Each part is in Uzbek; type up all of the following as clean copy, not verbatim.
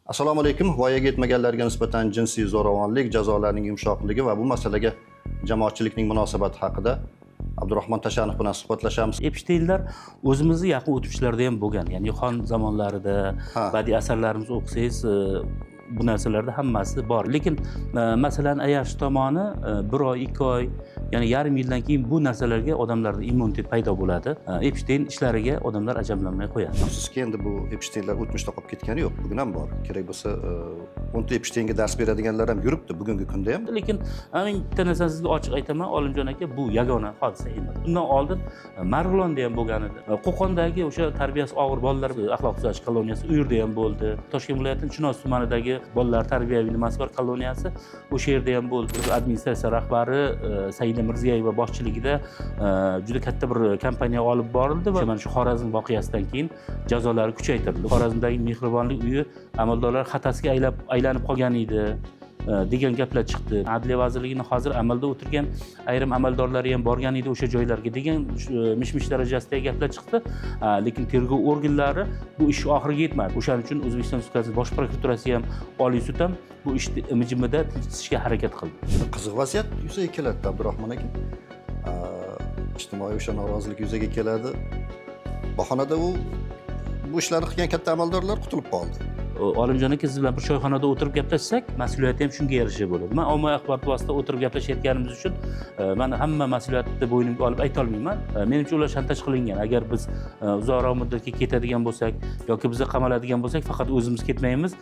Assalomu alaykum. Voyaga yetmaganlarga nisbatan jinsiy zo'ravonlik jazolarining yumshoqligi va bu masalaga jamoatchilikning munosabati haqida Abdurahmon Tashanov bilan suhbatlashamiz. Epshteynlar o'zimizni yaqin o'tmishlarda ham bo'lgan, ya'ni xon zamonlarida badiiy asarlarimizni o'qisangiz, bu narsalarda hammasi bor. Lekin masalan, yaxshi tomoni, bir oy, 2 oy, ya'ni yarim yildan keyin bu narsalarga odamlarda immunitet paydo bo'ladi. Epshteyn ishlariga odamlar ajablanmay qo'yadi. Afsuski, endi bu Epshteynlar o'tmishda qolib ketgani yo'q, bugun ham bor. Kerak bo'lsa, 10 ta Epshteynga dars beradiganlar ham yuribdi bugungi kunda ham. Lekin men bitta narsani sizga ochiq aytaman, Olimjon aka, bu yagona hodisa emas. Bundan oldin Marg'ilonda ham bo'lgan edi. Qo'qondagi o'sha tarbiyasi og'ir bolalar axloq tuzatish koloniyasi, u yerda ham bo'ldi. Toshkent viloyatining Chinoz tumanidagi bolalar tarbiyaviy nimasi bor, koloniyasi, o'sha yerda ham bo'ldi. Administratsiya rahbari Saida Mirziyoyeva boshchiligida juda katta bir kampaniya olib borildi va mana shu Xorazm voqeasidan keyin jazolari kuchaytirildi. Xorazmdagi mehribonlik uyi amaldorlar xatasiga aylanib qolgan edi degan gaplar chiqdi. Adliya vazirligini hozir amalda o'tirgan ayrim amaldorlari ham borgan edi o'sha joylarga degan mish mish darajasidagi gaplar chiqdi. Lekin tergov organlari bu ish oxiriga yetmadi. O'shaning uchun O'zbekiston Respublikasi Bosh prokuraturasi ham, Oliy sud ham bu ishni imi-jimida tinchitishga harakat qildi. Qiziq vaziyat yuzaga keladi, Abdurahmon aka. Ijtimoiy o'sha norozilik yuzaga keladi. Bahonada u bu ishlarni qilgan katta amaldorlar qutulib qoldi. Olimjon aka, siz bilan bir choyxonada o'tirib gaplashsak, mas'uliyati ham shunga yarasha bo'ladi. Man ommaviy axborot vositasida o'tirib gaplashayotganimiz uchun man hamma mas'uliyatni bo'ynimga olib aytolmayman. Menimcha, ular shantaj qilingan. Agar biz uzoqroq muddatga ketadigan bo'lsak yoki biza qamaladigan bo'lsak, faqat o'zimiz ketmaymiz,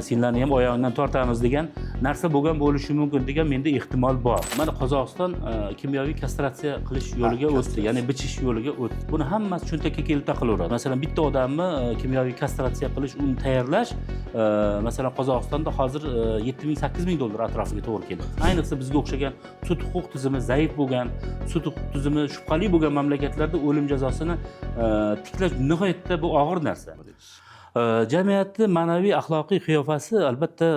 senlarni ham oyog'ingdan tortamiz degan narsa bo'lgan bo'lishi mumkin degan menda ehtimol bor. Mana Qozog'iston kimyoviy kastratsiya qilish yo'liga o'tdi, ya'ni bichish yo'liga o'tdi. Buni hammasi cho'ntakka kelib taqalaveradi. Masalan, bitta odamni kimyoviy kastratsiya qilish, uni tayyorlash, masalan, Qozog'istonda hozir 7000, 8000 dollar atrofiga to'g'ri keladi. Ayniqsa bizga o'xshagan sud huquq tizimi zaif bo'lgan, sud huquq tizimi shubhali bo'lgan mamlakatlarda o'lim jazosini tiklash nihoyatda bu og'ir narsa. Jamiyatni ma'naviy axloqiy qiyofasi albatta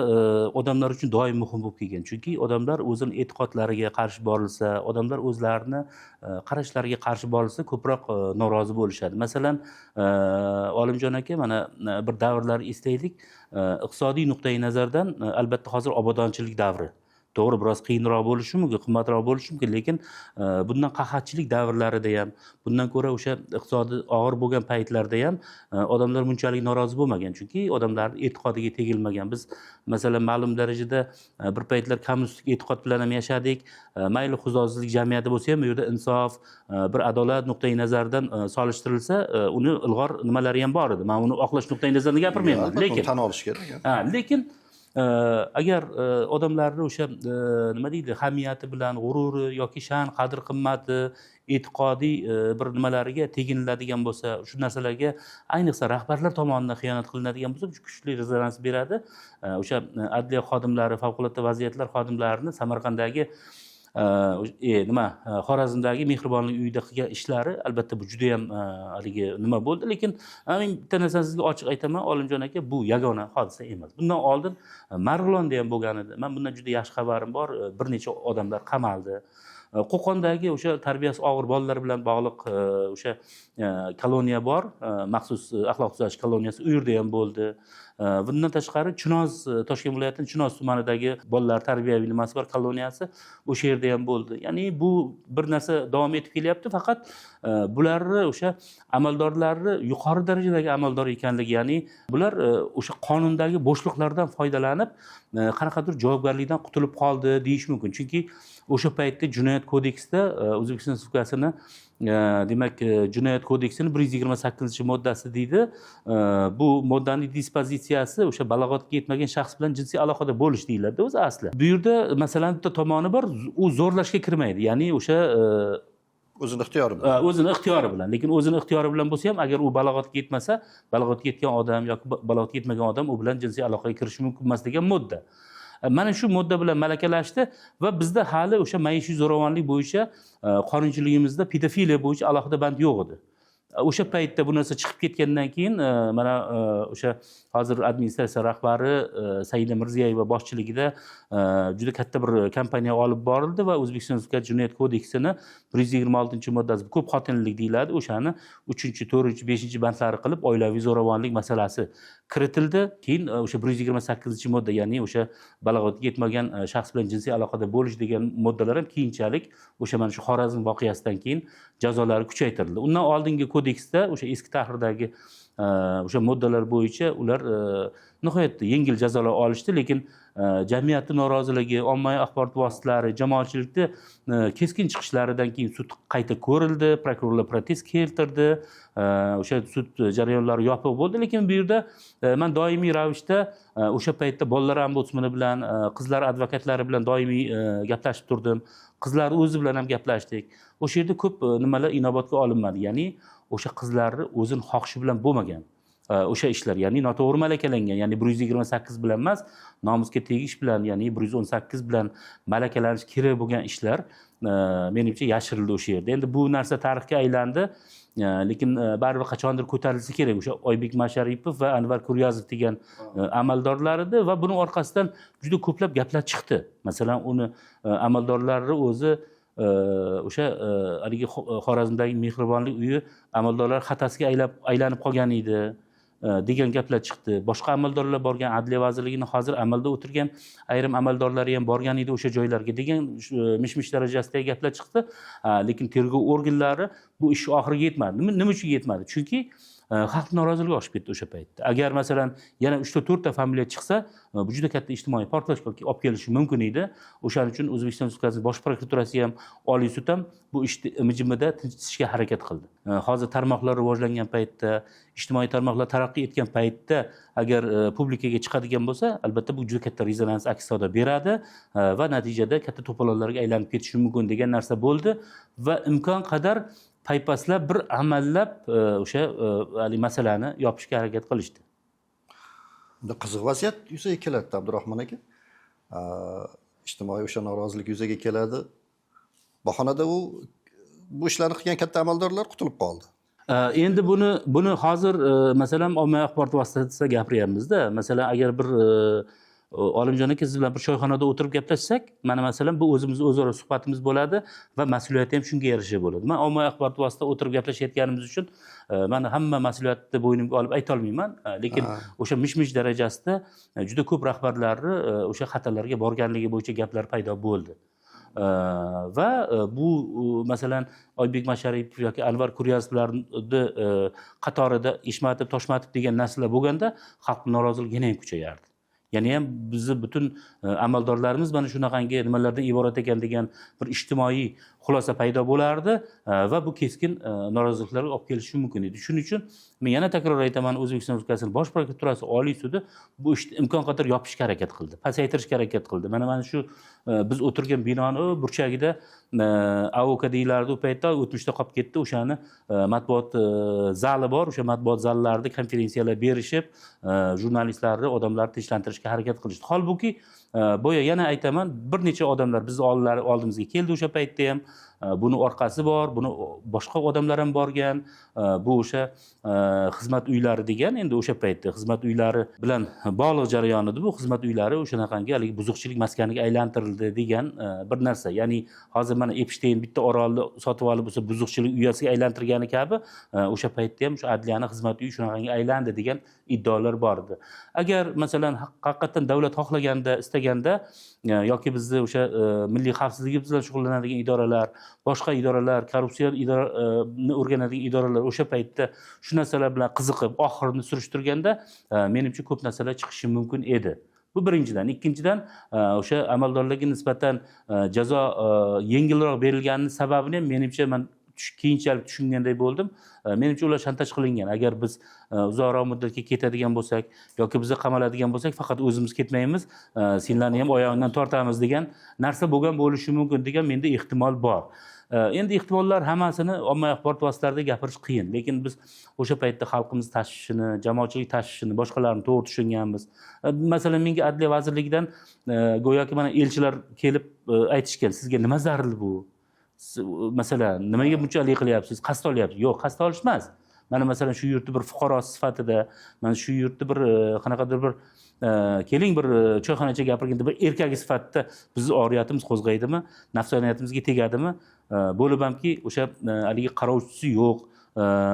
odamlar uchun doim muhim bo'lib kelgan, chunki odamlar o'zini e'tiqodlariga qarshi borilsa, odamlar o'zlarini qarashlariga qarshi borilsa, ko'proq norozi bo'lishadi. Masalan, Olimjon aka, mana bir davrlar eslaylik. Iqtisodiy nuqtai nazardan albatta hozir obodonchilik davri. To'g'ri, biroz qiyinroq bo'lishi mumkin, qimmatroq bo'lishi mumkin, lekin bundan qahatchilik davrlarida ham, bundan ko'ra o'sha iqtisodi og'ir bo'lgan paytlarda ham odamlar bunchalik norozi bo'lmagan, chunki odamlarni e'tiqodiga tegilmagan. Biz, masalan, ma'lum darajada bir paytlar kommunistik e'tiqod bilan ham yashadik. Mayli, xudosizlik jamiyati bo'lsa ham, u yerda insof, bir adolat nuqtai nazaridan solishtirilsa, uni ilg'or nimalari ham bor edi. Man uni oqlash nuqtai nazaridan gapirmayman. Albatta, lekin uni tan olish kerak. Ha, lekin agar odamlarni o'sha nima deydi, hamiyati bilan g'ururi yoki sha'n, qadr qimmati, e'tiqodiy bir nimalariga teginiladigan bo'lsa, shu narsalarga ayniqsa rahbarlar tomonidan xiyonat qilinadigan bo'lsa, bu kuchli rezonans beradi. O'sha adliya xodimlari, favqulodda vaziyatlar xodimlarini Samarqanddagi nima, Xorazmdagi mehribonlik uyida qilgan ishlari albatta bu judayam haligi nima bo'ldi. Lekin men bitta narsani sizga ochiq aytaman, Olimjon aka, bu yagona hodisa emas. Bundan oldin Marg'ilonda ham bo'lgan edi. Man bundan juda yaxshi xabarim bor. Bir necha odamlar qamaldi. Qo'qondagi o'sha tarbiyasi og'ir bolalar bilan bog'liq o'sha koloniya bor, maxsus axloq tuzatish koloniyasi, u yerda ham bo'ldi. Bundan tashqari Chinoz, Toshkent viloyatining Chinoz tumanidagi bolalar tarbiyaviy nimasi bor, koloniyasi, o'sha yerda ham bo'ldi. Ya'ni bu bir narsa davom etib kelyapti. Faqat bularni o'sha amaldorlarni yuqori darajadagi amaldor ekanligi, ya'ni bular o'sha qonundagi bo'shliqlardan foydalanib, qanaqadir javobgarlikdan qutulib qoldi deyish mumkin, chunki o'sha paytda jinoyat kodeksida, O'zbekiston Respublikasini demak, jinoyat kodeksini 128 moddasi deydi. Bu moddani dispozitsiyasi o'sha balog'atga yetmagan shaxs bilan jinsiy aloqada bo'lish deyiladi o'zi asli. Bu yerda, masalan, bitta tomoni bor, u zo'rlashga kirmaydi, ya'ni o'sha O'zini ixtiyori bilan. O'zini ixtiyori bilan. Lekin o'zini ixtiyori bilan bo'lsa ham, agar u balog'atga yetmasa, balog'atga yetgan odam yoki balog'atga yetmagan odam u bilan jinsiy aloqaga kirishi mumkin emas degan modda. Mana shu modda bilan malakalashdi va bizda hali o'sha maishiy zo'ravonlik bo'yicha qonunchiligimizda pedofiliya bo'yicha alohida band yo'q edi. O'sha paytda bu narsa chiqib ketgandan keyin mana o'sha hozir administratsiya rahbari Saida Mirziyoyeva boshchiligida juda katta bir kampaniya olib borildi va O'zbekiston Respublikasi Jinoyat kodeksini 126-moddasi, ko'p xotinlik deyiladi, o'shani 3, 4, 5-bandlari qilib oilaviy zo'ravonlik masalasi kiritildi. Keyin o'sha 128-modda, ya'ni o'sha balog'atga yetmagan shaxs bilan jinsiy aloqada bo'lish degan moddalar ham keyinchalik o'sha mana shu Xorazm voqeasidan keyin jazolari kuchaytirildi. Undan oldingi kodeksda, o'sha eski tahrirdagi o'sha moddalar bo'yicha ular nihoyatda yengil jazolar olishdi, lekin jamiyatni noroziligi, ommaviy axborot vositalari, jamoatchilikni keskin chiqishlaridan keyin sud qayta ko'rildi, prokurorlar protest keltirdi, o'sha sud jarayonlari yopiq bo'ldi. Lekin bu yerda man doimiy ravishda o'sha paytda bolalar ombudsmani bilan, qizlar advokatlari bilan doimiy gaplashib turdim, qizlar o'zi bilan ham gaplashdik. O'sha yerda ko'p nimalar inobatga olinmadi, ya'ni o'sha qizlarni o'zini xohishi bilan bo'lmagan o'sha ishlar, ya'ni noto'g'ri malakalangan, ya'ni 128 bilan emas, nomusga tegish bilan, ya'ni 118 bilan malakalanish kerak bo'lgan ishlar menimcha yashirildi o'sha yerda. Endi bu narsa tarixga aylandi, lekin baribir qachondir ko'tarilsa kerak. O'sha Oybek Masharipov va Anvar Kuryazov degan amaldorlar edi va buni orqasidan juda ko'plab gaplar chiqdi. Masalan, uni amaldorlarni o'zi o'sha haligi Xorazmdagi mehribonlik uyi amaldorlar xatasiga aylanib qolgan edi degan gaplar chiqdi. Boshqa amaldorlar borgan, Adliya vazirligini hozir amalda o'tirgan ayrim amaldorlari ham borgan edi o'sha joylarga degan mish mish darajasidagi gaplar chiqdi. Lekin tergov organlari bu ish oxiriga yetmadi. Nima uchun yetmadi? Chunki xalq noroziligi oshib ketdi o'sha paytda. Agar, masalan, yana uchta, to'rtta familiya chiqsa, bu juda katta ijtimoiy portlashga olib kelishi mumkin edi. O'shaning uchun O'zbekiston Respublikasi Bosh prokuraturasi ham, Oliy sud ham bu ishni imi-jimida tinchitishga harakat qildi. Hozir tarmoqlar rivojlangan paytda, ijtimoiy tarmoqlar taraqqiy etgan paytda agar publikaga chiqadigan bo'lsa, albatta bu juda katta rezonans, aks sado beradi va natijada katta to'polonlarga aylanib ketishi mumkin degan narsa bo'ldi va imkon qadar paypaslab, bir amallab o'sha haligi masalani yopishga harakat qilishdi. Unda qiziq vaziyat yuzaga keladi, Abdurahmon aka. Ijtimoiy o'sha norozilik yuzaga keladi. Bahonada u bu ishlarni qilgan katta amaldorlar qutulib qoldi. Endi buni hozir masalan, ommaviy axborot vositasida gapiryapmizda. Masalan, agar bir Olimjon aka, siz bilan bir choyxonada o'tirib gaplashsak, mana masalan, bu o'zimiz o'zaro suhbatimiz bo'ladi va mas'uliyati ham shunga yarasha bo'ladi. Man ommaviy axborot vositasida o'tirib gaplashayotganimiz uchun man hamma mas'uliyatni bo'ynimga olib aytolmayman, lekin o'sha mish mish darajasida juda ko'p rahbarlarni o'sha xatarlarga borganligi bo'yicha gaplar paydo bo'ldi. Va bu masalan, Oybek Masharipov yoki Anvar Kuryazovlarni qatorida Eshmatov, Toshmatov degan narsalar bo'lganda, xalq noroziligi yana ham kuchayardi, yana ham bizni butun amaldorlarimiz mana shunaqangi nimalardan iborat ekan degan bir ijtimoiy xulosa paydo bo'lardi va bu keskin noroziliklarga olib kelishi mumkin edi. Shuning uchun men yana takror aytaman, O'zbekiston Respublikasining Bosh prokuraturasi, Oliy sudi bu ishni imkon qadar yopishga harakat qildi, pasaytirishga harakat qildi. Mana shu biz o'tirgan binoni burchagida AOK deyilardi u paytda, o'tmishda qolib ketdi, o'shani matbuot zali bor. O'sha matbuot zallarida konferensiyalar berishib, jurnalistlarni, odamlarni tinchlantirishga harakat qilishdi. Holbuki boya yana aytaman, bir necha odamlar bizni oldimizga keldi o'sha paytda ham, buni orqasi bor, buni boshqa odamlar ham borgan, bu o'sha xizmat uylari degan, endi o'sha paytda xizmat uylari bilan bog'liq jarayon edi bu. Xizmat uylari o'shanaqangi haligi buzuqchilik maskaniga aylantirildi degan bir narsa, ya'ni hozir mana Epshteyn bitta orolni sotib olib, o'sha buzuqchilik uyasiga aylantirgani kabi, o'sha paytda ham o'sha adliyani xizmat uyi shunaqangi aylandi degan iddaolar bor edi. Agar, masalan, haqiqatdan davlat xohlaganda, istaganda yoki bizni o'sha milliy xavfsizligimiz bilan shug'ullanadigan idoralar, boshqa idoralar, korrupsiya idorani o'rganadigan idoralar o'sha paytda shu narsalar bilan qiziqib, oxirini surishtirganda, menimcha, ko'p narsalar chiqishi mumkin edi. Bu birinchidan. Ikkinchidan, o'sha amaldorlarga nisbatan jazo yengilroq berilganini sababini ham, menimcha, man keyinchalik tushunganday bo'ldim. Menimcha, ular shantaj qilingan. Agar biz uzoqroq muddatga ketadigan bo'lsak yoki biza qamaladigan bo'lsak, faqat o'zimiz ketmaymiz, senlarni ham oyog'ingdan tortamiz degan narsa bo'lgan bo'lishi mumkin degan menda ehtimol bor. Endi ehtimollar hammasini ommaviy axborot vositalarida gapirish qiyin, lekin biz o'sha paytda xalqimiz tashvishini, jamoatchilik tashvishini, boshqalarni to'g'ri tushunganmiz. Masalan, menga Adliya vazirligidan go'yoki mana elchilar kelib aytishgan: "Sizga nima zarur bu? Masalan, nimaga bunchalik qilyapsiz, qasd olyapsiz?" Yo'q, qasd olish emas. Mana masalan shu yurtni bir fuqarosi sifatida, mana shu yurtni bir qanaqadir bir keling bir choyxonacha gapirganda bir erkagi sifatida bizni oriyatimiz qo'zg'aydimi, nafsoniyatimizga tegadimi? Bo'lib hamki o'sha haligi qarovchisi yo'q,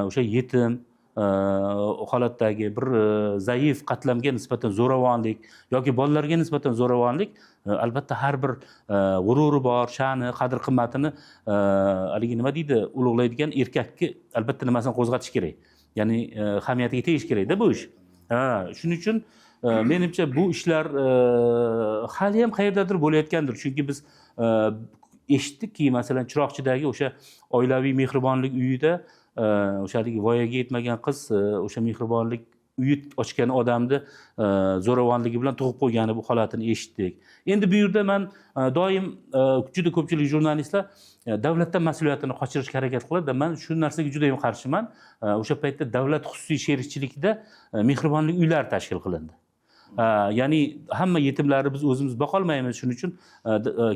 o'sha yetim holatdagi bir zaif qatlamga nisbatan zo'ravonlik yoki bolalarga nisbatan zo'ravonlik albatta har bir g'ururi bor, sha'ni, qadr qimmatini haligi nima deydi, ulug'laydigan erkakni albatta nimasini qo'zg'atish kerak. Ya'ni hamiyatiga tegish kerakda bu ish. Ha, shuning uchun menimcha bu ishlar hali ham qayerdadir bo'layotgandir. Chunki biz eshitdikki, masalan, Chiroqchidagi o'sha oilaviy mehribonlik uyida o'sha haligi voyaga yetmagan qiz o'sha mehribonlik uyi ochgan odamni zo'ravonligi bilan tug'ib qo'ygani bu holatini eshitdik. Endi bu yerda man doim juda ko'pchilik jurnalistlar davlatdan mas'uliyatini qochirishga harakat qiladi. Man shu narsaga juda ham qarshiman. O'sha paytda davlat xususiy sherikchilikda mehribonlik uylari tashkil qilindi. Ya'ni hamma yetimlarni biz o'zimiz boqolmaymiz, shuning uchun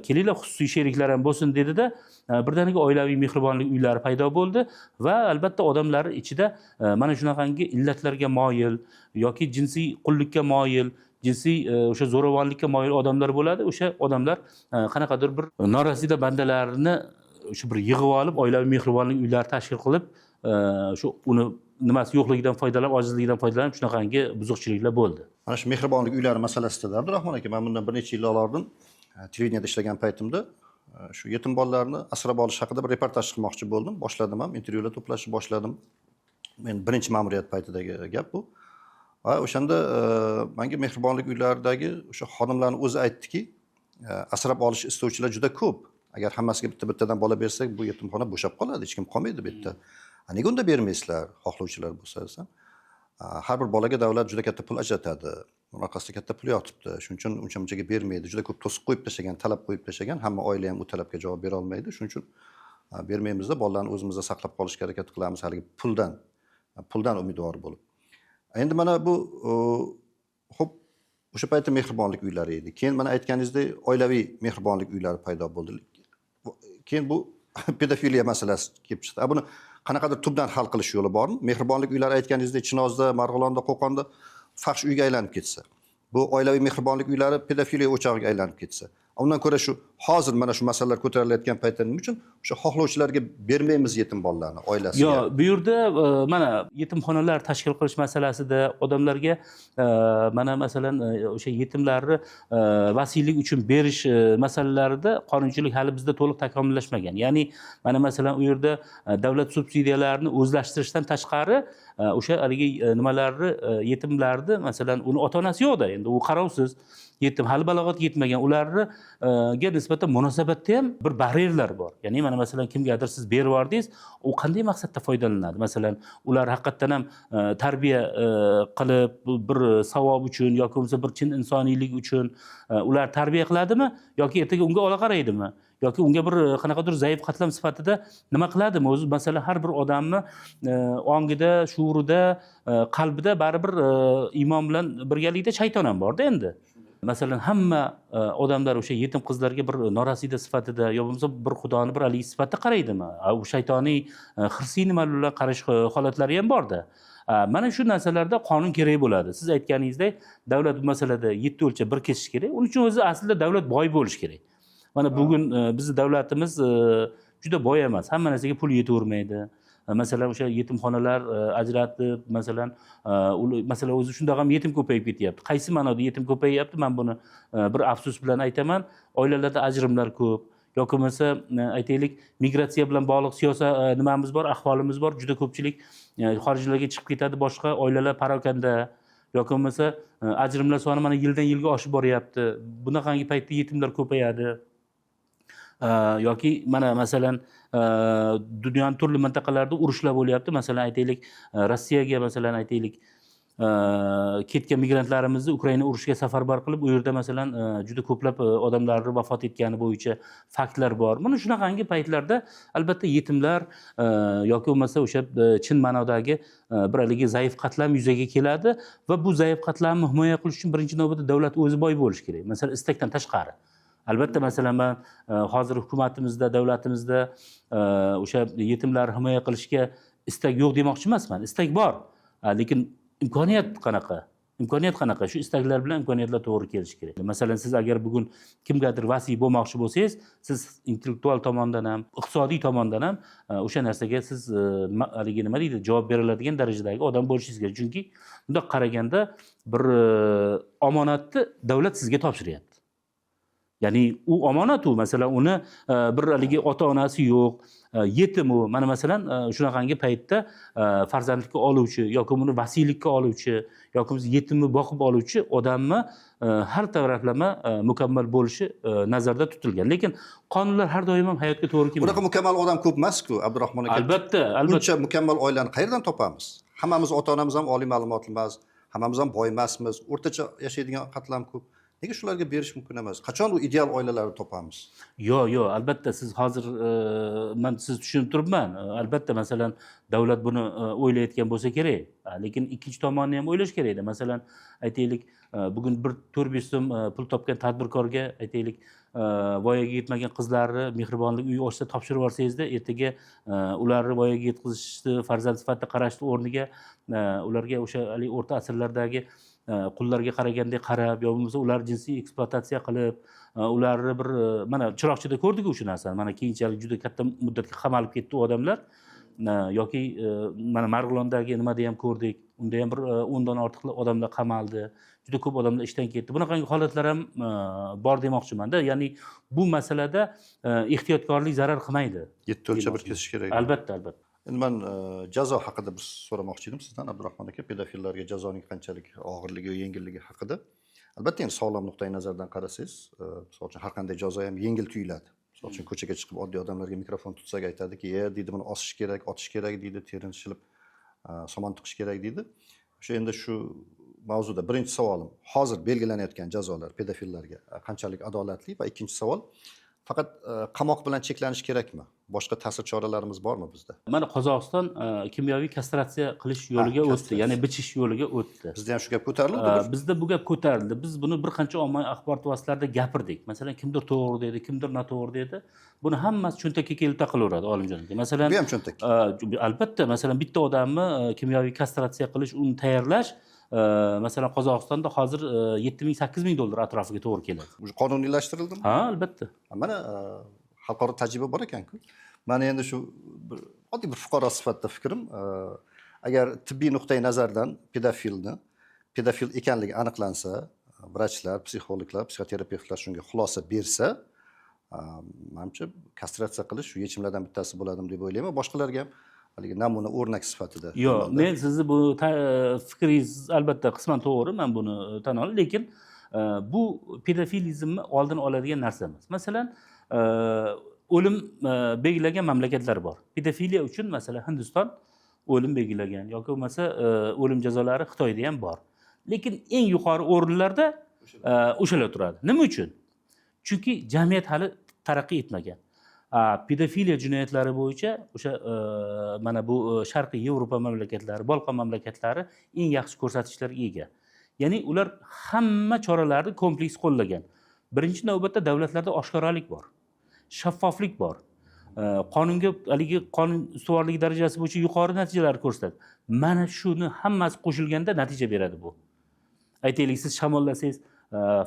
kelinglar xususiy sheriklar ham bo'lsin dedida, birdaniga oilaviy mehribonlik uylari paydo bo'ldi va albatta odamlar ichida mana shunaqangi illatlarga moyil yoki jinsiy qullikka moyil, jinsiy o'sha zo'ravonlikka moyil odamlar bo'ladi. O'sha odamlar qanaqadir bir norasida bandalarni o'sha bir yig'ib olib, oilaviy mehribonlik uylari tashkil qilib, shu uni nimasi yo'qligidan foydalanib, ojizligidan foydalanib shunaqangi buzuqchiliklar bo'ldi. Mana shu mehribonlik uylari masalasida, Abdurahmon aka, man bundan bir necha yil oldin televideniyada ishlagan paytimda shu yetim bolalarni asrab olish haqida bir reportaj qilmoqchi bo'ldim. Boshladim ham, intervyular to'plashni boshladim. Men birinchi ma'muriyat paytidagi gap bu. Va o'shanda menga mehribonlik uylaridagi o'sha xodimlarni o'zi aytdiki, asrab olish istovchilar juda ko'p. Agar hammasiga bitta bittadan bola bersak, bu yetimxona bo'shab qoladi, hech kim qolmaydi bu yerda. Nega unda bermaysizlar, xohlovchilar bo'lsa desam, har bir bolaga davlat juda katta pul ajratadi. Uni orqasida katta pul yotibdi. Shuning uchun uncha munchaga bermaydi. Juda ko'p to'siq qo'yib tashlagan, talab qo'yib tashlagan. Hamma oila ham u talabga javob bera olmaydi. Shuning uchun bermaymizda, bolalarni o'zimizda saqlab qolishga harakat qilamiz, haligi puldan umidvor bo'lib. Endi mana bu xo'p, o'sha paytda mehribonlik uylari edi. Keyin mana aytganingizdek oilaviy mehribonlik uylari paydo bo'ldi. Keyin bu pedofiliya masalasi kelib chiqdi. Buni qanaqadir tubdan hal qilish yo'li bormi? Mehribonlik uylari aytganingizdek Chinozda, Marg'ilonda, Qo'qonda fahsh uyga aylanib ketsa, bu oilaviy mehribonlik uylari pedofiliya o'chog'iga aylanib ketsa, undan ko'ra shu hozir mana shu masalalar ko'tarilayotgan paytda nima uchun o'sha xohlovchilarga bermaymiz yetim bolalarni oilasiga? Yo'q, bu yerda mana yetimxonalar tashkil qilish masalasida odamlarga mana masalan o'sha yetimlarni vasiylik uchun berish masalalarida qonunchilik hali bizda to'liq takomillashmagan. Ya'ni mana masalan u yerda davlat subsidiyalarini o'zlashtirishdan tashqari o'sha haligi nimalarni yetimlarni masalan uni ota-onasi yo'qda, endi u qarovsiz yetim, hali balog'atga yetmagan, ularga nisbatan munosabatda ham bir baryerlar bor. Ya'ni mana masalan kimgadir siz berib yubordingiz, u qanday maqsadda foydalanadi? Masalan, ular haqiqatdan ham tarbiya qilib bir savob uchun yoki bo'lmasa bir chin insoniylik uchun ular tarbiya qiladimi yoki ertaga unga ola qaraydimi yoki unga bir qanaqadir zaif qatlam sifatida nima qiladimi o'zi? Masalan, har bir odamni ongida, shuurida, qalbida baribir iymon bilan birgalikda shayton ham borda. Endi masalan hamma odamlar o'sha yetim qizlarga bir norasida sifatida yo bo'lmasa bir xudoni bir haligi sifatida qaraydimi? U shaytoniy hirsiy nimalar bilan qarash holatlari ham borda. Mana shu narsalarda qonun kerak bo'ladi. Siz aytganingizdek davlat bu masalada yetti o'lchab bir kesish kerak. Uning uchun o'zi aslida davlat boy bo'lishi kerak. Mana bugun bizni davlatimiz juda boy emas, hamma narsaga pul yetavermaydi. Masalan o'sha yetimxonalar ajratib, masalan masalan o'zi shundoq ham yetim ko'payib ketyapti. Qaysi ma'noda yetim ko'payyapti? Man buni bir afsus bilan aytaman, oilalarda ajrimlar ko'p yoki bo'lmasa aytaylik migratsiya bilan bog'liq siyosat nimamiz bor, ahvolimiz bor, juda ko'pchilik xorijlarga chiqib ketadi, boshqa oilalar parokanda yoki bo'lmasa ajrimlar soni mana yildan yilga oshib boryapti. Bunaqangi paytda yetimlar ko'payadi. Yoki mana masalan dunyoni turli mintaqalarida urushlar bo'lyapti. Masalan aytaylik Rossiyaga masalan aytaylik ketgan migrantlarimizni Ukraina urushiga safarbar qilib, u yerda masalan juda ko'plab odamlarni vafot etgani bo'yicha faktlar bor. Mana shunaqangi paytlarda albatta yetimlar yoki bo'lmasa o'sha chin ma'nodagi bir haligi zaif qatlam yuzaga keladi va bu zaif qatlamni himoya qilish uchun birinchi navbatda davlat o'zi boy bo'lishi kerak. Masalan, istakdan tashqari. Albatta masalan man hozir hukumatimizda, davlatimizda o'sha yetimlarni himoya qilishga Istak yo'q demoqchi emasman, istak bor. Lekin imkoniyat qanaqa? Imkoniyat qanaqa? Shu istaklar bilan imkoniyatlar to'g'ri kelishi kerak. Masalan, siz agar bugun kimgadir vasiy bo'lmoqchi bo'lsangiz, siz intellektual tomondan ham, iqtisodiy tomondan ham o'sha narsaga siz haligi nima deydi, javob bera oladigan darajadagi odam bo'lishingiz kerak. Chunki bundoq qaraganda bir omonatni davlat sizga topshiryapti. Ya'ni u omonat u, masalan, uni bir haligi ota onasi yo'q, yetim u. Mana masalan, shunaqangi paytda farzandlikka oluvchi yoki uni vasiylikka oluvchi yoki bo'lmasa yetimni boqib oluvchi odamni har taraflama mukammal bo'lishi nazarda tutilgan. Lekin qonunlar har doim ham hayotga to'g'ri kelmaydi. Bunaqa mukammal odam ko'p emas-ku, Abdurahmon aka. Albatta, albatta. Buncha mukammal oilani qayerdan topamiz? Hammamiz ota onamiz ham oliy ma'lumotli emas, hammamiz ham boy emasmiz, o'rtacha yashaydigan qatlam ko'p. Nega shularga berish mumkin emas? Qachon u ideal oilalarni topamiz? Yo'q, yo'q, albatta siz hozir man sizni tushunib turibman. Albatta, masalan, davlat buni o'ylayotgan bo'lsa kerak. Lekin ikkinchi tomonni ham o'ylash kerakda. Masalan, aytaylik, bugun bir 4-5 so'm pul topgan tadbirkorga, aytaylik, voyaga yetmagan qizlarni mehribonlik uyi ochsa topshirib yuborsangizda, ertaga ularni voyaga yetkazishni, farzand sifatida qarashni o'rniga ularga o'sha haligi o'rta asrlardagi qullarga qaragandek qarab, yo bo'lmasa ular jinsiy ekspluatatsiya qilib, ularni bir mana Chiroqchida ko'rdik shu narsani. Mana keyinchalik juda katta muddatga qamalib ketdi u odamlar. Yoki mana Marg'ilondagi nimada ham ko'rdik, unda ham bir 10dan ortiq odamlar qamaldi, juda ko'p odamlar ishdan ketdi. Bunaqangi holatlar ham bor demoqchimanda. Ya'ni bu masalada ehtiyotkorlik zarar qilmaydi. Yetti o'lchab bir kesish kerak. Albatta, albatta. Endi man jazo haqida bir so'ramoqchi edim sizdan, Abdurahmon aka, pedofillarga jazoning qanchalik og'irligi yo yengilligi haqida. Albatta, endi sog'lom nuqtai nazardan qarasangiz, misol uchun, har qanday jazo ham yengil tuyuladi. Misol uchun, ko'chaga chiqib oddiy odamlarga mikrofon tutsak, aytadiki, e deydi, buni osish kerak, otish kerak deydi, terini shilib somon tiqish kerak deydi. O'sha endi shu mavzuda birinchi savolim, hozir belgilanayotgan jazolar pedofillarga qanchalik adolatli, va ikkinchi savol, faqat qamoq bilan cheklanish kerakmi? Boshqa ta'sir choralarimiz bormi bizda? Mana Qozog'iston kimyoviy kastratsiya qilish yo'liga o'tdi, ya'ni bichish yo'liga o'tdi. Bizda ham shu gap ko'tarildi. Bizda bu gap ko'tarildi. Biz buni bir qancha ommaviy axborot vositalarida gapirdik. Masalan, kimdir to'g'ri dedi, kimdir noto'g'ri dedi. Buni hammasi cho'ntakka kelib taqalaveradi, Olimjon aka. Masalan, bu ham cho'ntak. Albatta, masalan, bitta odamni kimyoviy kastratsiya qilish, uni tayyorlash, masalan, Qozog'istonda hozir 7000 8000 dollar atrofiga to'g'ri keladi. Уже qonuniylashtirildimi? Ha, albatta. Mana xalqaro tajriba bor ekan-ku. Mani endi shu bir oddiy bir fuqaro sifatida fikrim, agar tibbiy nuqtai nazardan pedofilni pedofil ekanligi aniqlansa, vrachlar, psixologlar, psixoterapevtlar shunga xulosa bersa, manimcha, kastratsiya qilish shu yechimlardan bittasi bo'ladimi deb o'ylayman. Boshqalarga ham haligi namuna, o'rnak sifatida. Yo'q, men sizni bu fikringiz albatta qisman to'g'ri, man buni tan olaman, lekin bu pedofilizmni oldini oladigan narsa emas. Masalan, o'lim belgilagan mamlakatlar bor. Pedofiliya uchun, masalan, Hindiston o'lim belgilagan yoki bo'lmasa o'lim jazolari Xitoyda ham bor. Lekin eng yuqori o'rinlarda o'shalar turadi. Nima uchun? Chunki jamiyat hali taraqqiy etmagan. Pedofiliya jinoyatlari bo'yicha o'sha mana bu Sharqiy Yevropa mamlakatlari, Bolqon mamlakatlari eng yaxshi ko'rsatkichlarga ega. Ya'ni ular hamma choralarni kompleks qo'llagan. Birinchi navbatda davlatlarda oshkoralik bor, shaffoflik bor. Qonunga haligi qonun ustuvorligi darajasi bo'yicha yuqori natijalar ko'rsatadi. Mana shuni hammasi qo'shilganda natija beradi bu. Aytaylik, siz shamollasangiz,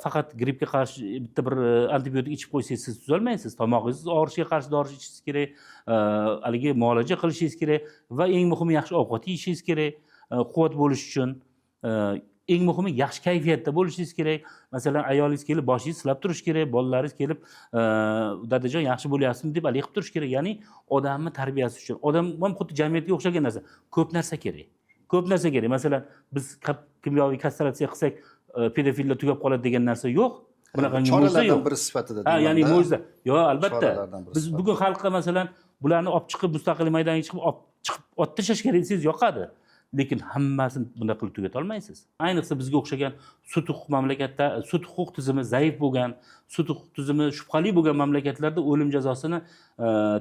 faqat grippga qarshi bitta bir antibiotik ichib qo'ysangiz, siz tuzalmaysiz. Tomog'ingiz og'rishiga qarshi dori ichishingiz kerak, haligi muolaja qilishingiz kerak va eng muhimi, yaxshi ovqat yeyishingiz kerak, quvvat bo'lish uchun. Eng muhimi, yaxshi kayfiyatda bo'lishingiz kerak. Masalan, ayolingiz kelib boshingizni silab turishi kerak, bolalaringiz kelib dadajon, yaxshi bo'lyapsizmi deb haligi qilib turish kerak. Ya'ni odamni tarbiyasi uchun, odam ham xuddi jamiyatga o'xshagan narsa, ko'p narsa kerak, ko'p narsa kerak. Masalan, biz kimyoviy kastratsiya qilsak, pedofillar tugab qoladi degan narsa yo'q. Bunaqangi mo'jiza Choralardan yo'q. biri sifatida Ha, ya'ni deyman-da. mo'jiza yo'q, albatta. Choralardan biri Biz sifatida. bugun xalqqa, masalan, bularni olib chiqib, mustaqil maydonga chiqib, olib chiqib otib tashlash kerak desangiz, yoqadi. Lekin hammasini bunday qilib tugata olmaysiz. Ayniqsa bizga o'xshagan sud huquq mamlakatda, sud huquq tizimi zaif bo'lgan, sud huquq tizimi shubhali bo'lgan mamlakatlarda o'lim jazosini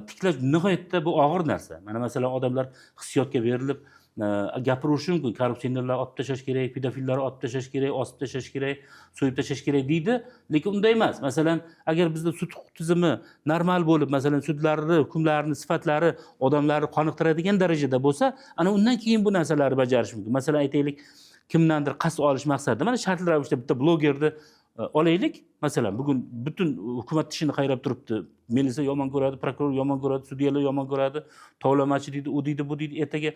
tiklash nihoyatda bu og'ir narsa. Mana masalan, odamlar hissiyotga berilib Gapirishi mumkin, korrupsionerlarni otib tashlash kerak, pedofillarni otib tashlash kerak, osib tashlash kerak, so'yib tashlash kerak deydi, lekin unday emas. Masalan, agar bizda sud huquq tizimi normal bo'lib, masalan, sudlarni hukmlarini sifatlari odamlarni qoniqtiradigan darajada bo'lsa, ana undan keyin bu narsalarni bajarish mumkin. Masalan, aytaylik, kimdandir qasd olish maqsadida, mana shartli ravishda bitta blogerni olaylik. Masalan, bugun butun hukumat tishini qayrab turibdi, milisa yomon ko'radi, prokuror yomon ko'radi, sudyalar yomon ko'radi, tovlamachi deydi, u deydi, bu deydi, ertaga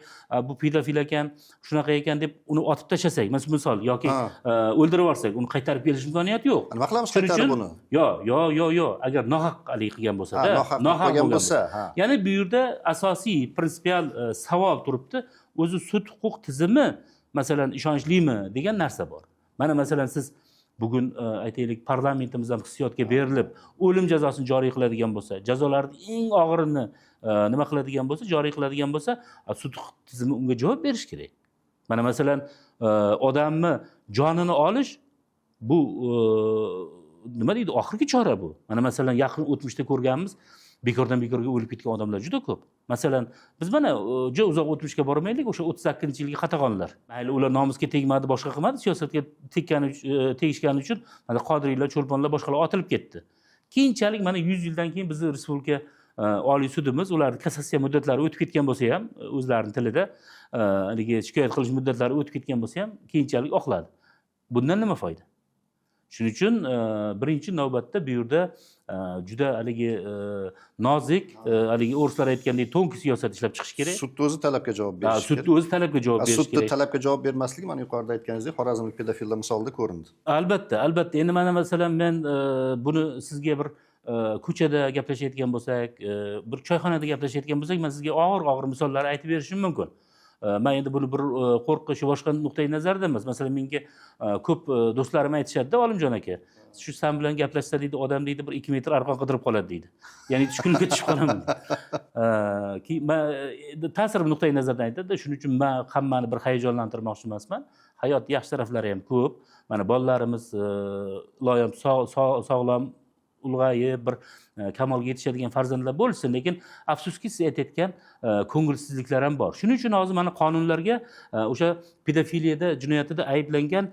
bu pedofil ekan, shunaqa ekan deb uni otib tashlasak, misol, yoki o'ldirib yuborsak, uni qaytarib kelish imkoniyati yo'q. Nima qilamiz Shuning qaytarib uchun uni? Yo, agar nohaq haligi qilgan bo'lsa, nohaq qilib qo'ygan bo'lsa, ha. Ya'ni bu yerda asosiy prinsipial savol turibdi, o'zi sud huquq tizimi, masalan, ishonchlimi degan narsa bor. Mana, masalan, siz bugun aytaylik, parlamentimiz ham hissiyotga berilib o'lim jazosini joriy qiladigan bo'lsa, jazolarni eng og'irini nima qiladigan bo'lsa, joriy qiladigan bo'lsa, sud huquq tizimi unga javob berishi kerak. Mana, masalan, odamni jonini olish bu nima deydi, oxirgi chora bu. Mana, masalan, yaqin o'tmishda ko'rganmiz, bekordan bekorga o'lib ketgan odamlar juda ko'p. Masalan, biz mana juda uzoq o'tmishga bormaylik, o'sha 38-yilgi qatag'onlar, mayli, ular nomusga tegmadi, boshqa qilmadi, siyosatga tekkani tegishgani uchun mana Qodiriylar, Cho'lponlar, boshqalar otilib ketdi. Keyinchalik mana 100 yildan keyin bizni respublika oliy sudimiz ularni kassatsiya muddatlari o'tib ketgan bo'lsa ham, o'zlarini tilida haligi shikoyat qilish muddatlari o'tib ketgan bo'lsa ham, keyinchalik oqladi. Bundan nima foyda? Shuning uchun birinchi navbatda bu yerda juda haligi nozik, haligi o'rislar aytgandek, тонкий siyosat ishlab chiqish kerak. Sudni o'zi talabga javob berishi Sudni kerak. o'zi talabga javob berishi Sudni kerak. talabga javob bermasligi, mana yuqorida aytganingizdek, xorazmlik pedofillar misolida ko'rindi. Albatta. Endi mana, masalan, men buni sizga bir ko'chada gaplashayotgan bo'lsak, bir choyxonada gaplashayotgan bo'lsak, man sizga og'ir og'ir misollar aytib berishim mumkin. Man endi buni bir qo'rqish, boshqa nuqtai nazarda emas. Masalan, menga ko'p do'stlarim aytishadida: "Olimjon aka, shu san bilan gaplashsa, deydi, odam, deydi, 1-2 metr arqon qidirib qoladi", deydi. Ya'ni tushkunlikka tushib qolaman. Keyin man ta'sir nuqtai nazaridan aytadida. Shuning uchun man hammani bir hayajonlantirmoqchi emasman. Hayot yaxshi taraflari ham ko'p. Mana bolalarimiz iloyim sog'lom ulg'ayib, bir kamolga yetishadigan farzandlar bo'lsin, lekin afsuski, siz aytayotgan ko'ngilsizliklar ham bor. Shuning uchun hozir mana qonunlarga o'sha pedofiliyada jinoyatida ayblangan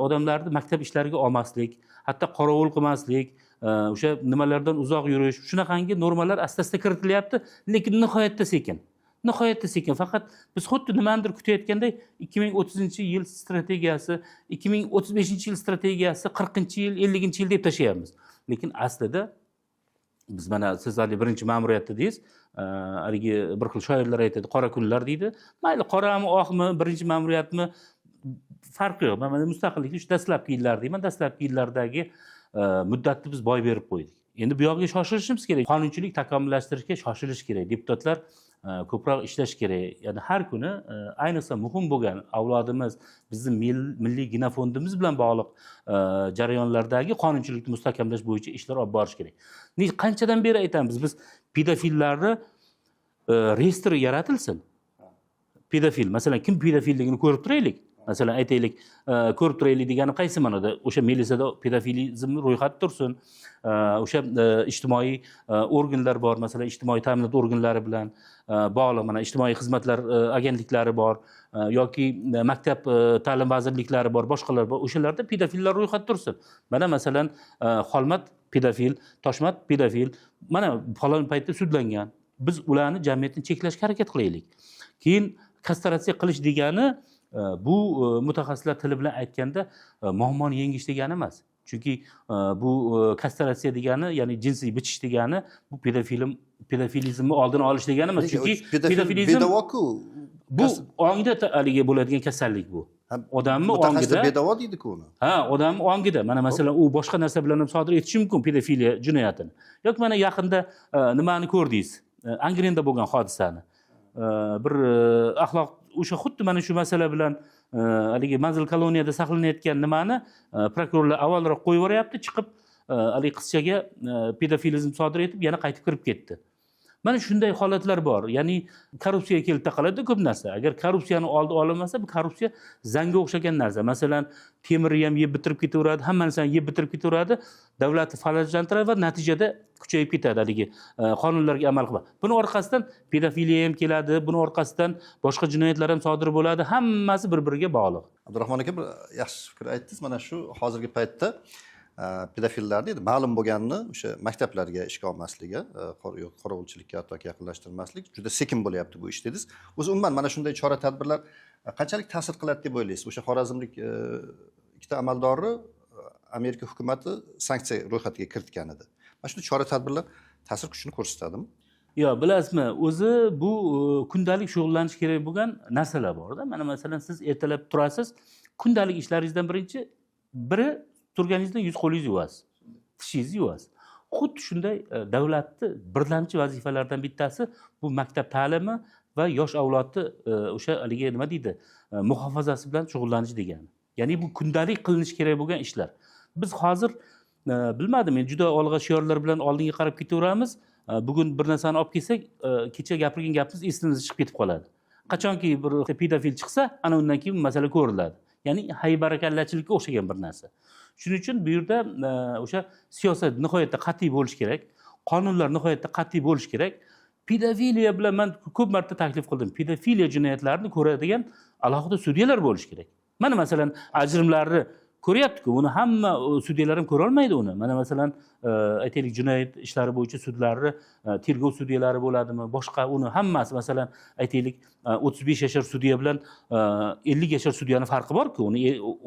odamlarni maktab ishlariga olmaslik, hatto qorovul qilmaslik, o'sha nimalardan uzoq yurish, shunaqangi normalar asta asta kiritilyapti, lekin nihoyatda sekin, nihoyatda sekin. Faqat biz xuddi nimanidir kutayotganday 2030-yil strategiyasi, 2035-yil strategiyasi, 40-yil, 50-yil deb tashlayapmiz. Lekin aslida biz mana siz haligi birinchi ma'muriyatda dedingiz, haligi bir xil shoirlar aytadi, qora kunlar deydi. Mayli, qorami, oqmi, birinchi ma'muriyatmi, farqi yo'q. Man mana mustaqillikni shu dastlabki yillar deyman. Dastlabki yillardagi muddatni biz boy berib qo'ydik. Endi bu yog'iga shoshilishimiz kerak, qonunchilik takomillashtirishga shoshilish kerak, deputatlar ko'proq ishlash kerak. Ya'ni har kuni ayniqsa muhim bo'lgan avlodimiz, bizni milliy genofondimiz bilan bog'liq jarayonlardagi qonunchilikni mustahkamlash bo'yicha ishlar olib borish kerak. Qanchadan beri aytamiz biz, pedofillarni reyestri yaratilsin. Pedofil, masalan, kim pedofilligini ko'rib turaylik. Masalan, aytaylik, ko'rib turaylik degani qaysi ma'noda? O'sha milisada pedofilizmni ro'yxati tursin, o'sha ijtimoiy organlar bor, masalan, ijtimoiy ta'minot organlari bilan bog'liq, mana ijtimoiy xizmatlar agentliklari bor, yoki maktab ta'lim vazirliklari bor, boshqalar bor, o'shalarda pedofillar ro'yxati tursin. Mana, masalan, Xolmat pedofil, Toshmat pedofil, mana falon paytda sudlangan. Biz ularni jamiyatdan cheklashga harakat qilaylik. Keyin kastratsiya qilish degani bu mutaxassislar tili bilan aytganda muammoni yengish degani emas, chunki bu kastratsiya degani, ya'ni jinsiy bichish degani, bu pedofilizmni oldini olish degani emas, chunki pedofil pedofilizm bedavoku. Bu ongda haligi bo'ladigan kasallik bu. Odamni mutaxassislar ongida. Bedavo deydiku uni. Ha, odamni ongida. Mana, masalan, u boshqa narsa bilan ham sodir etishi mumkin pedofiliya jinoyatini. Yoki mana yaqinda nimani ko'rdingiz, Angrenda bo'lgan hodisani. Bir axloq o'sha xuddi mana shu masala bilan haligi manzil koloniyada saqlanayotgan nimani prokurorlar avvalroq qo'yib yuboryapti, chiqib haligi qizchaga pedofilizm sodir etib, yana qaytib kirib ketdi. Mana shunday holatlar bor. Ya'ni korrupsiyaga kelib taqaladi ko'p narsa. Agar korrupsiyani oldi olinmasa, bu korrupsiya zangga o'xshagan narsa. Masalan, temirni ham yeb bitirib ketaveradi, hamma narsani yeb bitirib ketaveradi, davlatni falajlantiradi va natijada kuchayib ketadi haligi qonunlarga amal qilma. Buni orqasidan pedofiliya ham keladi, buni orqasidan boshqa jinoyatlar ham sodir bo'ladi. Hammasi bir-biriga bog'liq. Abdurahmon aka, bir yaxshi fikr aytdingiz. Mana shu hozirgi paytda pedofillarni endi ma'lum bo'lganini o'sha maktablarga ishga olmasligi, qorovulchilikka hattoki yaqinlashtirmaslik, juda sekin bo'lyapti bu ish dedingiz. O'zi umuman mana shunday chora tadbirlar qanchalik ta'sir qiladi deb o'ylaysiz? O'sha xorazmlik ikkita amaldorni Amerika hukumati sanksiya ro'yxatiga kiritgan edi. Mana shunday chora tadbirlar ta'sir kuchini ko'rsatadimi? Yo'q, bilasizmi, o'zi bu kundalik shug'ullanish kerak bo'lgan narsalar borda. Mana masalan, siz ertalab turasiz, kundalik ishlaringizdan birinchi biri turganingizda yuz qo'lingizni yuvasiz, tishingizni yuvasiz. Xuddi shunday davlatni birlamchi vazifalaridan bittasi bu maktab ta'limi va yosh avlodni o'sha haligi nima deydi, muhofazasi bilan shug'ullanish degani. Ya'ni bu kundalik qilinishi kerak bo'lgan ishlar. Biz hozir bilmadim, men juda olg'a shiorlar bilan oldinga qarab ketaveramiz. Bugun bir narsani olib kelsak, kecha gapirgan gapimiz esimizdan chiqib ketib qoladi. Qachonki bir pedofil chiqsa, ana undan keyin masala ko'riladi. Ya'ni haybarakallachilikka o'xshagan bir narsa. Shuning uchun bu yerda o'sha siyosat nihoyatda qat'iy bo'lishi kerak, qonunlar nihoyatda qat'iy bo'lishi kerak. Pedofiliya bilan man ko'p marta taklif qildim. Pedofiliya jinoyatlarini ko'radigan alohida sudyalar bo'lishi kerak. Mana masalan, ajrimlarni ko'ryapti-ku, uni hamma sudyalar ham ko'ra olmaydi uni. Mana masalan, aytaylik, jinoyat ishlari bo'yicha sudlarni tergov sudyalari bo'ladimi, boshqa uni hammasi, masalan, aytaylik, 35 yashar sudya bilan 50 yashar sudyani farqi bor-ku, uni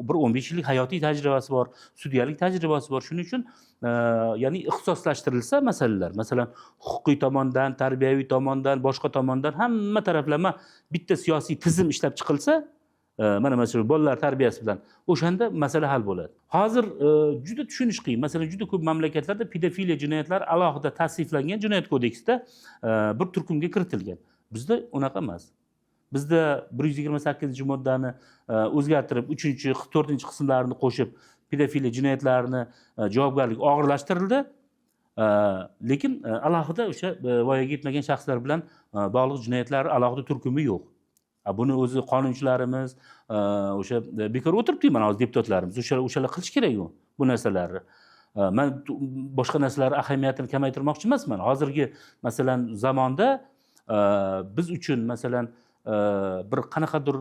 bir 15 yillik hayotiy tajribasi bor, sudyalik tajribasi bor. Shuning uchun ya'ni ixtisoslashtirilsa masalalar, masalan, huquqiy tomondan, tarbiyaviy tomondan, boshqa tomondan hamma taraflama bitta siyosiy tizim ishlab chiqilsa, mana masalan bolalar tarbiyasi bilan, o'shanda masala hal bo'ladi. Hozir juda tushunish qiyin. Masalan, juda ko'p mamlakatlarda pedofiliya jinoyatlari alohida tasniflangan jinoyat kodeksida bir turkumga kiritilgan. Bizda unaqa emas. Bizda 128-moddani o'zgartirib, uchinchi, to'rtinchi qismlarini qo'shib, pedofiliya jinoyatlarini javobgarlik og'irlashtirildi. Lekin alohida o'sha voyaga yetmagan shaxslar bilan bog'liq jinoyatlar alohida turkumi yo'q. Buni o'zi qonunchilarimiz o'sha bekor o'tiribdi, mana hozir deputatlarimiz o'shalar qilish kerak bu narsalarni. Man boshqa narsalar ahamiyatini kamaytirmoqchi emasman. Hozirgi masalan zamonda biz uchun masalan bir qanaqadir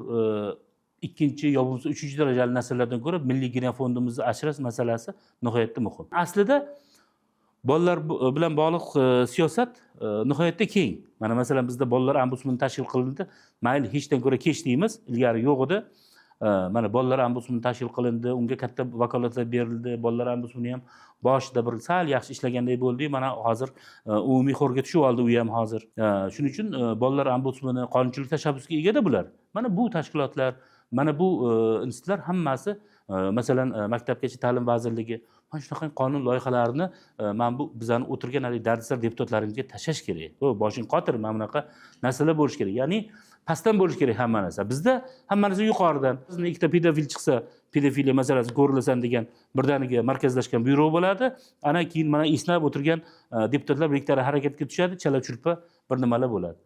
ikkinchi yo bo'lmasa uchinchi darajali narsalardan ko'ra milliy genofondimizni asrash masalasi nihoyatda muhim. Aslida bolalar bilan bog'liq siyosat nihoyatda keng. Mana masalan bizda bolalar ombudsmani tashkil qilindi. Mayli, hechdan ko'ra kech deymiz, ilgari yo'q edi. Mana bolalar ombudsmani tashkil qilindi, unga katta vakolatlar berildi. Bolalar ombudsmani ham boshida bir sal yaxshi ishlaganday bo'ldi, mana hozir umumiy xo'rga tushib oldi u ham hozir. Shuning uchun bolalar ombudsmani qonunchilik tashabbusiga egada bular. Mana bu tashkilotlar, mana bu institutlar hammasi, masalan, maktabgacha ta'lim vazirligi mana shunaqa qonun loyihalarini mana bu bizani o'tirgan haligi dardisar deputatlarimizga tashlash kerak. O boshing qotir, mana bunaqa narsalar bo'lishi kerak. Ya'ni pastdan bo'lishi kerak hamma narsa. Bizda hamma narsa yuqoridan. Bizni ikkita pedofil chiqsa, pedofiliya masalasi ko'rilasan degan birdaniga markazlashgan buyruq bo'ladi. Ana keyin mana esnab o'tirgan deputatlar birikkalari harakatga tushadi, chala churpa bir nimalar bo'ladi.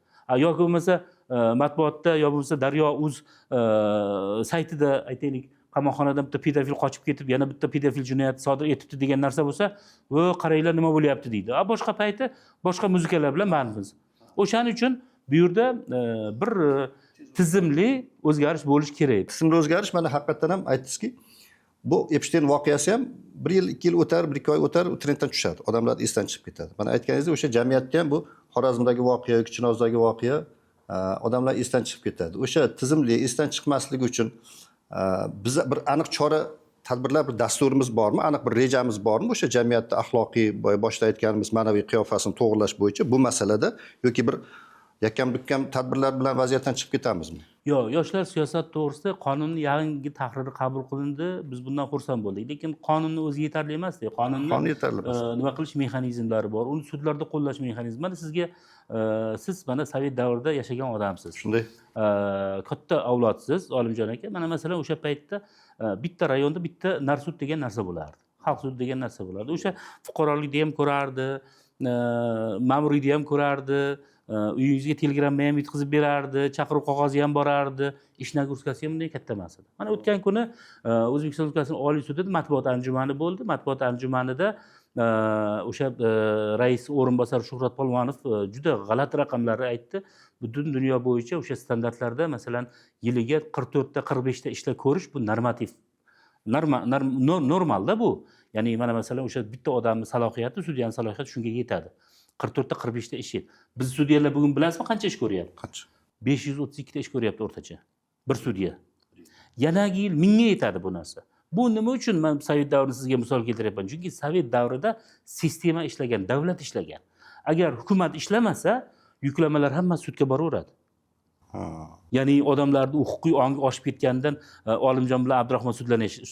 Yoki bo'lmasa matbuotda yo bo'lmasa Daryo uz saytida aytaylik, qamoqxonadan bitta pedofil qochib ketib, yana bitta pedofil jinoyat sodir etibdi degan narsa bo'lsa, "Vo, qaranglar nima bo'lyapti" deydi. A boshqa payti boshqa muzikalar bilan bandmiz. O'shaning uchun bu yerda bir tizimli o'zgarish bo'lishi kerak. Tizimli o'zgarish, mana haqiqatdan ham aytdingizki, bu Epshteyn voqeasi ham bir yil, 2 yil o'tar, 1-2 oy o'tar, u trenddan tushadi, odamlar esdan chiqib ketadi. Mana aytganingizdek, o'sha jamiyatda ham bu Xorazmdagi voqea yoki Chinozdagi voqea odamlar esdan chiqib ketadi. O'sha tizimli esdan chiqmasligi uchun biza bir aniq chora tadbirlar, bir dasturimiz bormi, aniq bir rejamiz bormi o'sha jamiyatda axloqiy, boya boshida aytganimiz, ma'naviy qiyofasini to'g'irlash bo'yicha bu masalada yoki bir yakkam dukkam tadbirlar bilan vaziyatdan chiqib ketamizmi? Yo'q, yoshlar siyosati to'g'risida qonunni yangi tahriri qabul qilindi. Biz bundan xursand bo'ldik. Lekin qonunni o'zi yetarli emasda. Qonunni Qonun yetarli emas. Nima qilish mexanizmlari bor. Uni sudlarda qo'llash mexanizmi. Mana sizga siz mana sovet davrida yashagan odamsiz. Shunday. Katta avlodsiz, Olimjon aka. Mana masalan o'sha paytda bitta rayonda bitta narsud degan narsa bo'lardi. Xalq sudi degan narsa bo'lardi. O'sha fuqarolikni ham ko'rardi. ma'muriyni ham ko'rardi, uyingizga telegramma ham yetkazib berardi, chaqiruv qog'ozi ham borardi, ish нагрузка si ham bunday katta emas edi. Mana o'tgan kuni O'zbekiston Respublikasining Oliy sudida matbuot anjumani bo'ldi. Matbuot anjumanida o'sha rais o'rinbosari Shuhrat Polvonov juda g'alati raqamlarni aytdi. Butun dunyo bo'yicha o'sha standartlarda, masalan, yiliga 44 ta, 45 ta ishlar ko'rish bu normativ, normalda bu. Ya'ni mana, masalan, o'sha bitta odamni salohiyati, sudyani salohiyati shunga yetadi, 44 ta, 45 ta ish. Biz sudyalar bugun bilasizmi qancha ish ko'ryapti? Qancha? 532 ta ish ko'ryapti o'rtacha bir sudya. Yanagi yil 1000 ga yetadi bu narsa. Bu nima uchun man sovet davrini sizga misol keltiryapman? Chunki sovet davrida sistema ishlagan, davlat ishlagan. Agar hukumat ishlamasa, yuklamalar hammasi sudga boraveradi. Ya'ni odamlarni huquqiy ongi oshib ketganidan Olimjon bilan Abdurahmon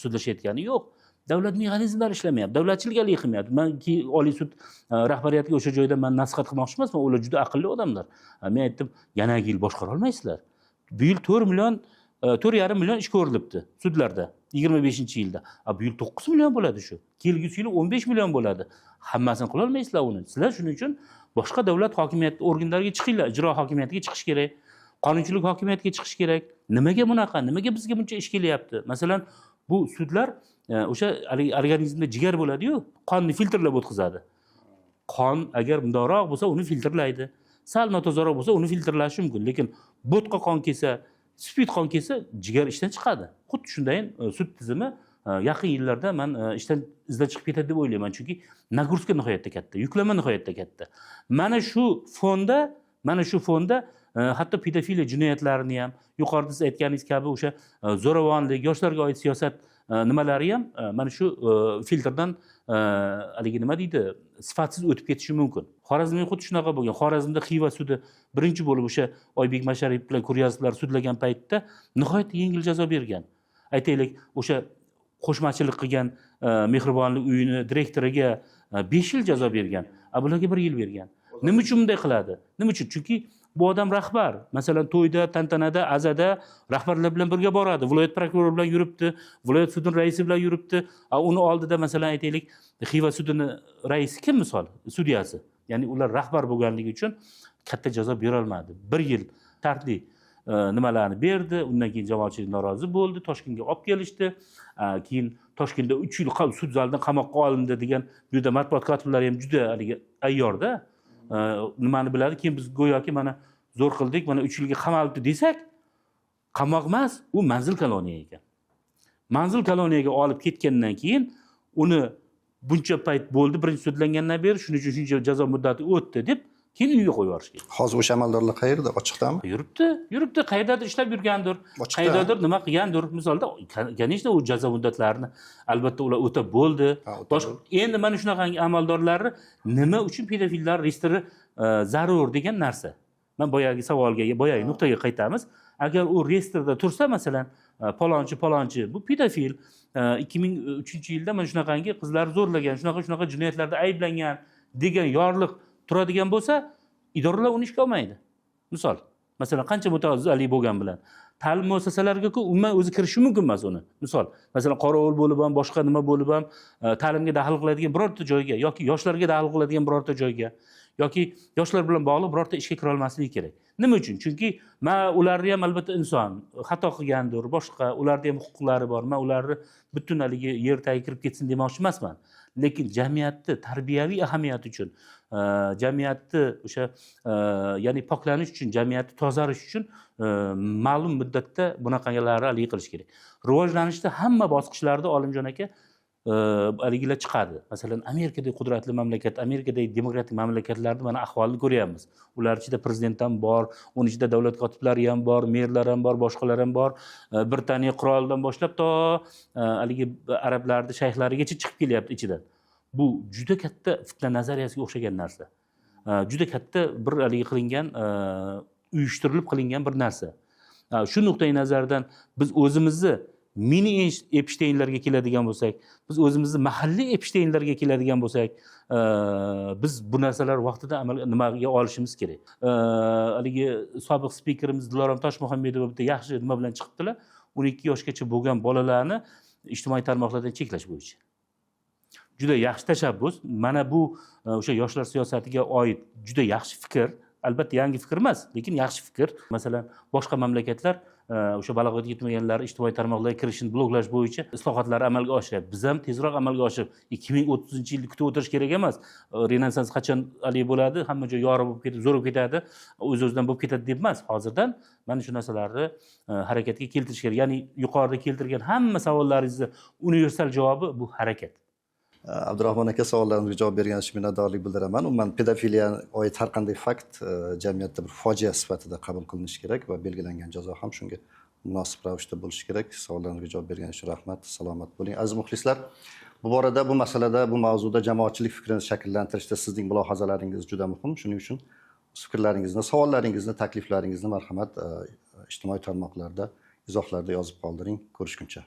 sudlashayotgani yo'q, davlat mexanizmlari ishlamayapti, davlatchilik haligi qilmayapti. Man Oliy sud rahbariyatiga o'sha joyda man nasihat qilmoqchi emasman, ular juda aqlli odamlar. Men aytdim, yanagi yil boshqara olmaysizlar. Bu yil 4 million, 4,5 million ish ko'rilibdi sudlarda 25-yilda, a bu yil 9 million bo'ladi, shu kelgusi yili 15 million bo'ladi. Hammasini qilolmaysizlar uni sizlar. Shuning uchun boshqa davlat hokimiyati organlariga chiqinglar, ijro hokimiyatiga chiqish kerak, qonunchilik hokimiyatiga chiqish kerak. Nimaga bunaqa, nimaga bizga buncha ish kelyapti? Masalan, bu sudlar o'sha haligi organizmda jigar bo'ladiyu, qonni filtrlab o'tkazadi. Qon agar bundoqroq bo'lsa, uni filtrlaydi, sal notozaroq bo'lsa, uni filtrlashi mumkin, lekin bo'tqa qon kelsa, спид qon kelsa, jigar ishdan chiqadi. Xuddi shundayin sud tizimi yaqin yillarda man ishdan izdan chiqib ketadi deb o'ylayman, chunki нагрузка nihoyatda katta, yuklama nihoyatda katta. Mana shu fonda hatto pedofiliya jinoyatlarini ham, yuqorida siz aytganingiz kabi o'sha zo'ravonlik, yoshlarga oid siyosat nimalari ham mana shu filtrdan haligi, nima deydi, sifatsiz o'tib ketishi mumkin. Xorazmda xuddi shunaqa bo'lgan. Xorazmda Xiva sudi birinchi bo'lib o'sha Oybek Masharipov bilan Kuryazovlar sudlagan paytda nihoyatda yengil jazo bergan. Aytaylik, o'sha qo'shmachilik qilgan mehribonlik uyini direktoriga 5 yil jazo bergan, a bularga bir yil bergan. Nima uchun bunday qiladi? Nima uchun? Chunki bu odam rahbar. Masalan, to'yda, tantanada, azada rahbarlar bilan birga boradi, viloyat prokurori bilan yuribdi, viloyat sudini raisi bilan yuribdi. A uni oldida, masalan, aytaylik, Xiva sudini raisi kim, misol, sudyasi. Ya'ni ular rahbar bo'lganligi uchun katta jazo berolmadi, bir yil shartli nimalarni berdi. Undan keyin jamoatchilik norozi bo'ldi, Toshkentga olib kelishdi. Keyin Toshkentda 3 yil sud zalida qamoqqa olindi degan. Bu yerda matbuot kotiblari ham juda haligi ayyorda, nimani biladi. Keyin biz go'yoki mana zo'r qildik, mana 3 yilga qamalibdi desak, qamoq emas u, manzil koloniya ekan. Manzil koloniyaga olib ketgandan keyin uni buncha payt bo'ldi birinchi sudlangandan beri, shuning uchun shuncha jazo muddati o'tdi deb, keyin uyga qo'yib yuborish kerak. Hozir o'sha amaldorlar qayerda? Ochiqdami? Yuribdi, yuribdi, qayerdadir ishlab yurgandir. Ochiqda. Qayerdadir nima qilgandir misolda. Конечно, u jazo muddatlarini albatta ular o'tab bo'ldi. Ha, o'tab Boshqa endi mana shunaqangi amaldorlarni nima uchun pedofillar reyestri zarur degan narsa. Man boyagi savolga, boyagi nuqtaga qaytamiz. Agar u reyestrda tursa, masalan, palonchi palonchi bu pedofil, 2003-yilda mana shunaqangi qizlarni zo'rlagan, shunaqa shunaqa jinoyatlarda ayblangan degan yorliq turadigan bo'lsa, idoralar uni ishga olmaydi. Misol, masalan, qancha mutaxassislik bo'lgan bilan ta'lim muassasalariga-ku umuman o'zi kirishi mumkin emas uni. Misol, masalan, qorovul bo'lib ham, boshqa nima bo'lib ham ta'limga daxl qiladigan birorta joyga yoki yoshlarga daxl qiladigan birorta joyga yoki yoshlar bilan bog'liq birorta ishga kirolmasligi kerak. Nima uchun? Chunki man ularni ham, albatta, inson xato qilgandir, boshqa, ularni ham huquqlari bor. Man ularni butun haligi yer tagiga kirib ketsin demoqchi emasman, lekin jamiyatni tarbiyaviy ahamiyati uchun, jamiyatni o'sha ya'ni poklanish uchun, jamiyatni tozarish uchun ma'lum muddatda bunaqalarni haligi qilish kerak. Rivojlanishda hamma bosqichlarda, Olimjon aka, haligilar chiqadi. Masalan, Amerikadek qudratli mamlakat, Amerikadagi demokratik mamlakatlarni mana ahvolini ko'ryapmiz. Ular ichida prezident ham bor, uni ichida davlat kotiblari ham bor, merlar ham bor, boshqalar ham bor. Britaniya qirolidan boshlab to haligi arablarni shayxlarigacha chiqib kelyapti ichidan. Bu juda katta fitna nazariyasiga o'xshagan narsa. Juda katta bir haligi qilingan, uyushtirilib qilingan bir narsa. Shu nuqtai nazardan biz o'zimizni mini Epshteynlarga keladigan bo'lsak, biz o'zimizni mahalliy Epshteynlarga keladigan bo'lsak, biz bu narsalar vaqtida amal nimaga olishimiz kerak. Haligi sobiq spikerimiz Dilorom Toshmuhammedova bitta yaxshi nima bilan chiqibdilar, 12 yoshgacha bo'lgan bolalarni ijtimoiy tarmoqlardan cheklash bo'yicha. Juda yaxshi tashabbus. Mana bu o'sha yoshlar siyosatiga oid juda yaxshi fikr. Albatta, yangi fikr emas, lekin yaxshi fikr. Masalan, boshqa mamlakatlar o'sha balog'atga yetmaganlar ijtimoiy tarmoqlarga kirishini bloklash bo'yicha islohotlar amalga oshiryapti. Biz ham tezroq amalga oshirib, 2030-yilni kutib o'tirish kerak emas. Renessans qachon haligi bo'ladi, hamma joy yorug' bo'lib ketib, zo'r bo'lib ketadi, o'z o'zidan bo'lib ketadi deb emas, hozirdan mana shu narsalarni harakatga keltirish kerak. Ya'ni yuqorida keltirgan hamma savollaringizni universal javobi bu harakat. Abdurahmon aka, savollarimizga javob berganingiz uchun minnatdorlik bildiraman. Umuman, pedofiliya oid har qanday fakt jamiyatda bir fojia sifatida qabul qilinishi kerak va belgilangan jazo ham shunga munosib ravishda bo'lishi kerak. Savollarimizga javob berganingiz uchun rahmat, salomat bo'ling. Aziz muxlislar, bu borada, bu masalada, bu mavzuda jamoatchilik fikrini shakllantirishda sizning mulohazalaringiz juda muhim. Shuning uchun o'z fikrlaringizni, savollaringizni, takliflaringizni, marhamat, ijtimoiy tarmoqlarda izohlarda yozib qoldiring. Ko'rishguncha.